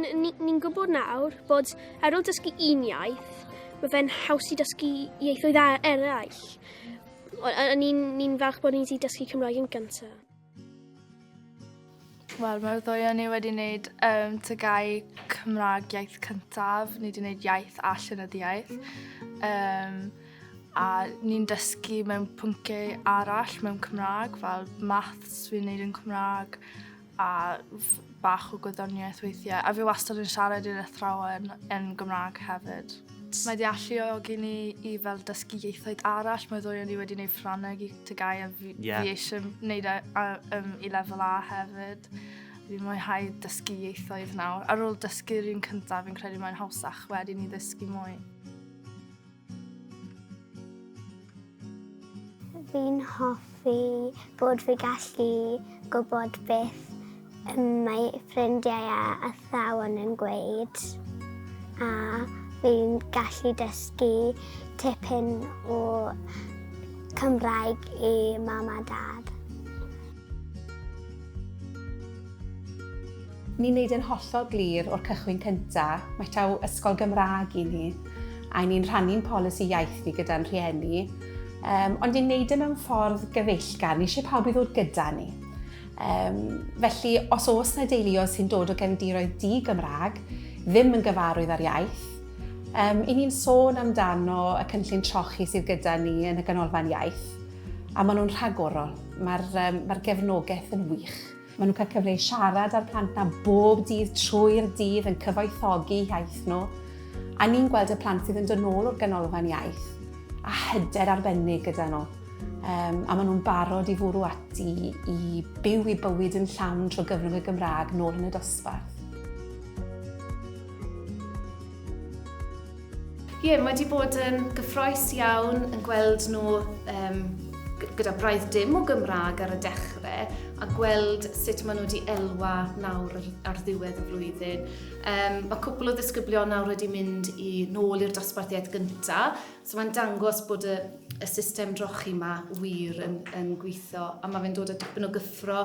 Ni'n gwybod nawr bod ar ôl dysgu un iaith, mae fe'n haws i dysgu ieithoedd eraill. A ni'n ni falch bod ni wedi dysgu Cymraeg yn gyntaf. Wel, mae'r ddwy o'n ni wedi wneud TGAU Cymraeg iaith cyntaf. Ni wedi wneud iaith a llenyddiaeth. A ni'n dysgu mewn pynciau arall mewn Cymraeg, fel maths fi'n wneud yn Cymraeg a bach o gwyddoniaeth weithiau. A fi wastad yn siarad i'r athrawon yn Gymraeg hefyd. Mae 'di alluogi ni i fel dysgu ieithoedd arall. Mae ddwy o ni wedi gwneud Ffrangeg i TGAU a fi, yeah. fi eisiau gwneud e, i lefel A hefyd. Fi'n mwynhau dysgu ieithoedd nawr. Ar ôl dysgu'r un cyntaf, fi'n credu mae'n hawsach wedyn i ddysgu mwy. Fi'n hoffi bod fi gallu gwybod beth mae ffrindiau a athrawon yn gweud a fi'n gallu dysgu tipyn o Cymraeg i mam a dad. Ni'n neud yn hollol glir o'r cychwyn cynta, mae taw ysgol Gymraeg i ni, a ni'n rhannu'n polisi iaith ni gyda'n rhieni, ond ni'n neud e mewn ffordd gyfeillgar, ni eisiau pawb i ddod gyda ni. Felly, os oes na deuluoedd sy'n dod o gefndiroedd di-Gymraeg, ddim yn gyfarwydd â'r iaith, i ni'n sôn amdano y cynllun trochi sydd gyda ni yn y Ganolfan Iaith, a maen nhw'n rhagorol. Mae'r mae gefnogaeth yn wych. Maen nhw'n cael cyfle i siarad â'r plant na bob dydd trwy'r dydd yn cyfoethogi iaith nhw. A ni'n gweld y plant sydd yn dod nôl o'r ganolfan iaith a hyder arbennig gyda nhw. A maen nhw'n barod i fwrw ati i byw i bywyd yn llawn trwy gyfrwng y Gymraeg nôl yn y dosbarth. Ie, yeah, mae wedi bod yn gyffroes iawn yn gweld nhw gyda braidd dim o Gymraeg ar y dechrau a gweld sut maen nhw wedi elwa nawr ar ddiwedd y flwyddyn. Mae cwpl o ddisgyblion nawr wedi mynd i nôl i'r dosbarth iaith gyntaf, so mae'n dangos bod y, y system drochi yma wir yn, yn gweithio a mae fe'n dod â dipyn o gyffro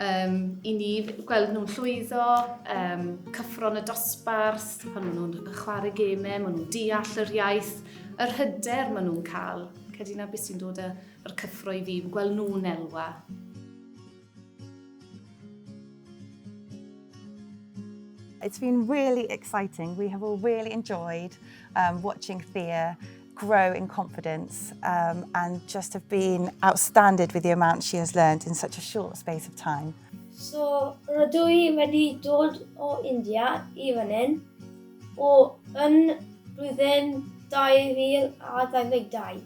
i ni gweld nhw'n llwyddo, cyffro yn y dosbarth, pan maen nhw'n chwarae gemau, maen nhw'n deall yr iaith, yr hyder maen nhw'n cael. Credu na beth sy'n dod â'r cyffro i fi, gweld nhw'n elwa. It's been really exciting. We have all really enjoyed watching Thea grow in confidence and just have been outstanding with the amount she has learned in such a short space of time. So, rydw i wedi dod o India i fan hyn o yn blwyddyn 2022.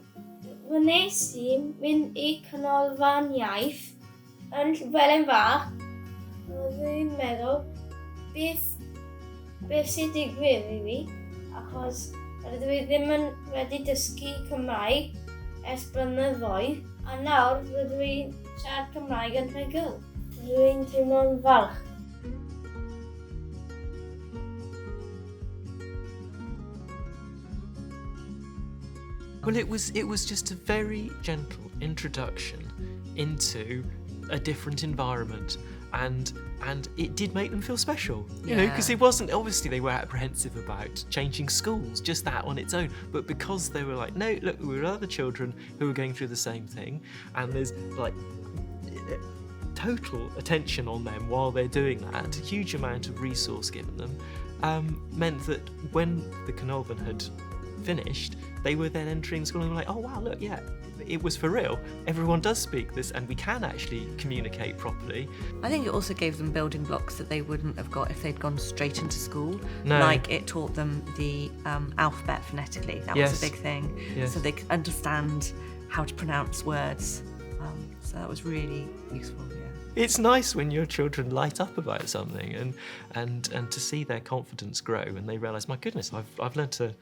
Wnes i mynd i canolfan iaith yn Llywelyn Fach. Roeddwn i'n meddwl beth, beth sy'n digwydd i fi, achos rydw i ddim yn wedi dysgu Cymraeg ers blynyddoedd, a nawr rydw i'n siarad Cymraeg yn rhugl. Rydw i'n teimlo'n falch. Well, it was just a very gentle introduction into a different environment, and it did make them feel special, because it wasn't, obviously they were apprehensive about changing schools, just that on its own, but because they were like, no, look, we're other children who are going through the same thing, and there's total attention on them while they're doing that, a huge amount of resource given them, meant that when the Canolfan had finished, they were then entering school and were like, oh wow, look, yeah, it was for real. Everyone does speak this and we can actually communicate properly. I think it also gave them building blocks that they wouldn't have got if they'd gone straight into school. No. Like it taught them the alphabet phonetically. That was a big thing. So they could understand how to pronounce words. So that was really useful, yeah. It's nice when your children light up about something and to see their confidence grow and they realise, my goodness, I've learnt a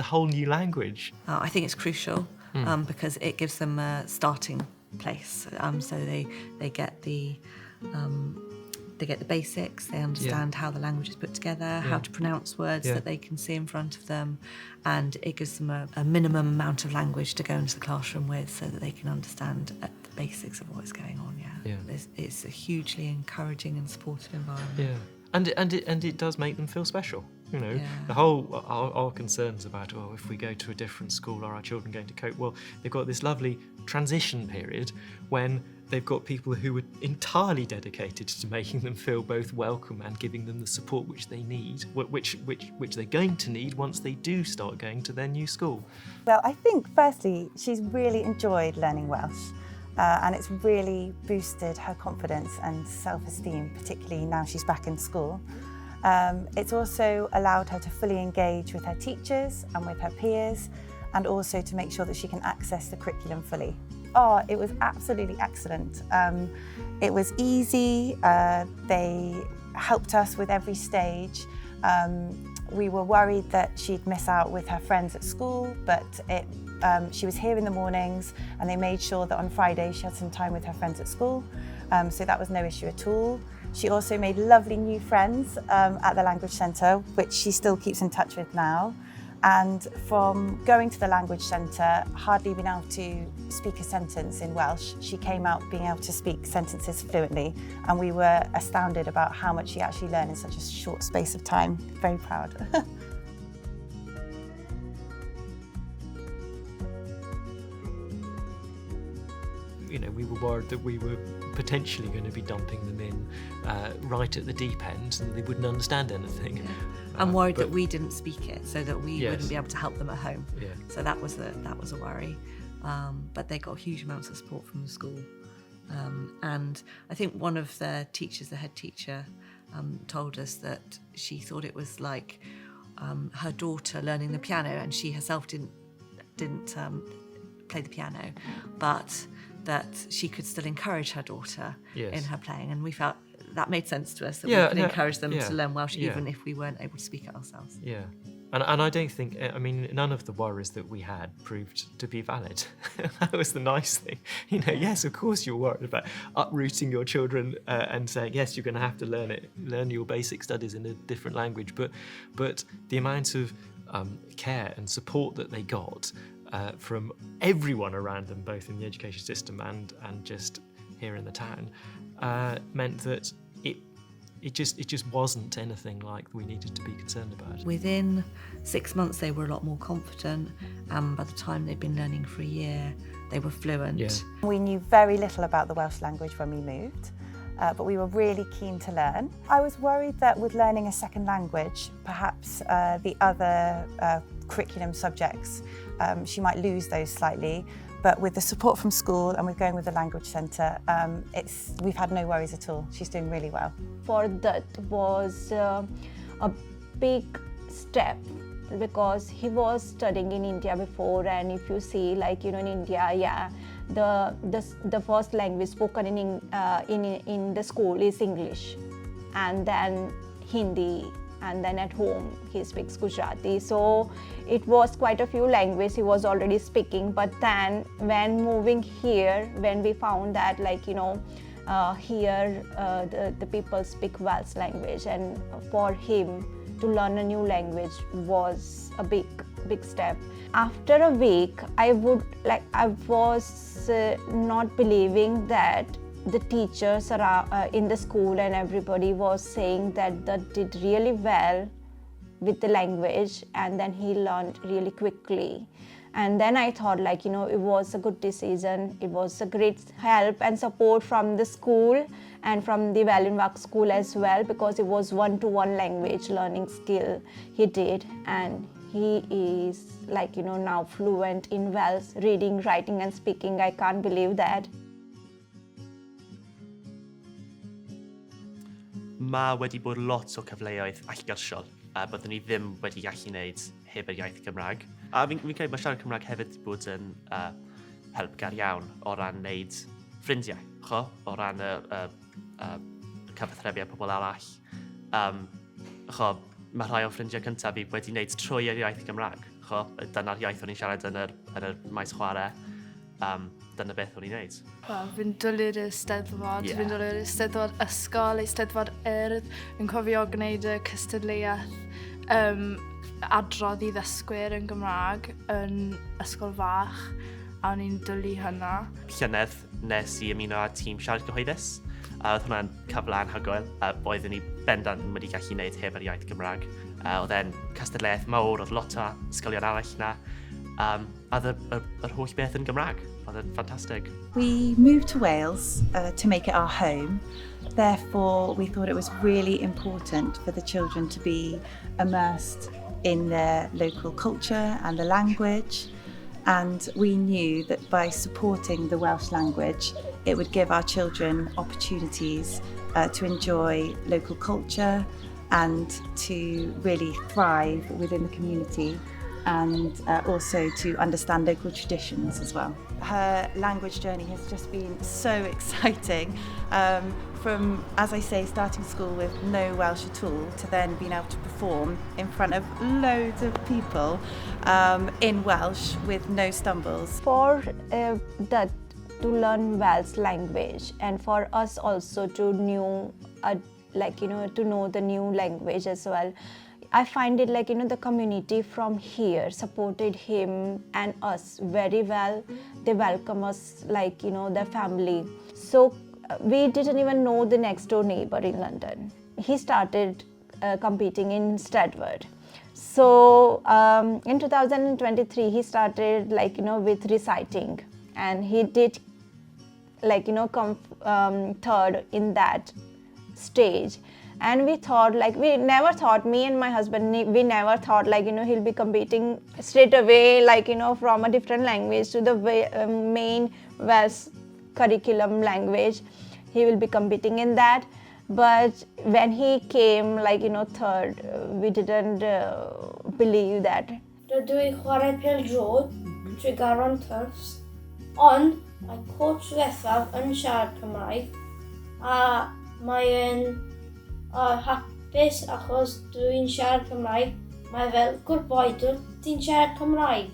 whole new language. I think it's crucial because it gives them a starting place. So they get the basics, they understand how the language is put together, how to pronounce words that they can see in front of them, and it gives them a minimum amount of language to go into the classroom with so that they can understand the basics of what is going on. It's a hugely encouraging and supportive environment. And, and, it, and it does make them feel special. You know, yeah. the whole, our, our concerns about, oh, if we go to a different school, are our children going to cope? Well, they've got this lovely transition period when they've got people who are entirely dedicated to making them feel both welcome and giving them the support which they need, which, which, which they're going to need once they do start going to their new school. Well, I think firstly, she's really enjoyed learning Welsh. Uh, and it's really boosted her confidence and self-esteem, particularly now she's back in school. Um, it's also allowed her to fully engage with her teachers and with her peers, and also to make sure that she can access the curriculum fully. Oh, it was absolutely excellent. Um, it was easy, uh, they helped us with every stage. Um, we were worried that she'd miss out with her friends at school, but it, um, she was here in the mornings and they made sure that on Friday she had some time with her friends at school. Um, so that was no issue at all. She also made lovely new friends um, at the Language Centre, which she still keeps in touch with now. And from going to the Language Centre, hardly being able to speak a sentence in Welsh, she came out being able to speak sentences fluently. And we were astounded about how much she actually learned in such a short space of time. Very proud. you know, we were worried that we were potentially going to be dumping them in uh, right at the deep end and they wouldn't understand anything. Yeah. I'm worried but, that we didn't speak it, so that we yes. wouldn't be able to help them at home. Yeah. So that was a, that was a worry. Um, but they got huge amounts of support from the school. Um, and I think one of the teachers, the head teacher, um, told us that she thought it was like um, her daughter learning the piano, and she herself didn't didn't um, play the piano, but that she could still encourage her daughter yes. in her playing. And we felt that made sense to us that yeah, we could no, encourage them yeah, to learn Welsh yeah. even if we weren't able to speak it ourselves. Yeah. And, and I don't think, I mean, none of the worries that we had proved to be valid. that was the nice thing. You know, yes, of course you're worried about uprooting your children uh, and saying, yes, you're going to have to learn it, learn your basic studies in a different language. But, but the amount of um, care and support that they got uh, from everyone around them, both in the education system and, and just here in the town, uh, meant that it it just it just wasn't anything like we needed to be concerned about. Within six months, they were a lot more confident, and by the time they'd been learning for a year, they were fluent. Yeah. We knew very little about the Welsh language when we moved. Uh, but we were really keen to learn. I was worried that with learning a second language, perhaps uh, the other uh, curriculum subjects, um, she might lose those slightly. But with the support from school and with going with the language centre, um, it's, we've had no worries at all. She's doing really well. For that was uh, a big step because he was studying in India before and if you see like you know in India yeah the the, the first language spoken in uh, in in the school is English and then Hindi and then at home he speaks Gujarati. So it was quite a few languages he was already speaking. But then when moving here, when we found that like, you know, uh, here uh, the, the people speak Welsh language and for him to learn a new language was a big, big step. After a week, I would like, I was uh, not believing that the teachers around, uh, in the school and everybody was saying that that did really well with the language and then he learned really quickly. And then I thought like, you know, it was a good decision. It was a great help and support from the school and from the Felinfach school as well because it was one-to-one -one language learning skill he did. And he is like, you know, now fluent in Welsh, reading, writing and speaking. I can't believe that. Mae wedi bod lot o cyfleoedd allgyrsiol a byddwn ni ddim wedi gallu gwneud heb yr iaith Gymraeg. A fi'n fi credu mae siarad Cymraeg hefyd wedi bod yn uh, helpgar iawn o ran wneud ffrindiau, cho, o ran y, y, y, y cyfathrebu â pobl arall. Um, cho, mae rhai o'n ffrindiau cyntaf fi wedi wneud trwy yr iaith Gymraeg. Cho, dyna'r iaith o'n i'n siarad yn yr, yn yr maes chwarae. Um, dyna beth o'n i'n neud. Wel, fi'n dwlu'r Eisteddfod, yeah. fi'n dwlu'r Eisteddfod ysgol, Eisteddfod Urdd. Fi'n cofio gwneud y cystadleuaeth um, adrodd i ddysgwyr yn Gymraeg yn ysgol fach, a o'n i'n dwlu hynna. Llynedd nes i ymuno â tîm siarad cyhoeddus, a oedd hwnna'n cyfle anhygoel, a oeddwn i bendant yn wedi gallu gwneud heb yr iaith Gymraeg. Oedd e'n cystadleuaeth mawr, oedd lot o ysgolion arall na. A oedd yr, yr, yr holl beth yn Gymraeg. Oedd e'n ffantastig. We moved to Wales to make it our home. Therefore, we thought it was really important for the children to be immersed in their local culture and the language. And we knew that by supporting the Welsh language, it would give our children opportunities to enjoy local culture and to really thrive within the community and also to understand local traditions as well. Her language journey has just been so exciting. From, as I say, starting school with no Welsh at all to then being able to perform in front of loads of people in Welsh with no stumbles. For that to learn Welsh language and for us also to new, like to know the new language as well. I find it like the community from here supported him and us very well. They welcome us like their family. So we didn't even know the next door neighbor in London. He started competing in Eisteddfod. So in 2023 he started like with reciting, and he did like come third in that stage. And we thought like, we never thought, me and my husband, we never thought like he'll be competing straight away like from a different language to the main Welsh curriculum language. He will be competing in that. But when he came like third, we didn't believe that. Rydw i chwarae pêl-droed Tregaron Turfs, ond mae coach ddiwethaf yn siarad Cymraeg a mae'n hapus achos dwi'n siarad Cymraeg. Mae fel, "Good boy, dwi ti'n siarad Cymraeg."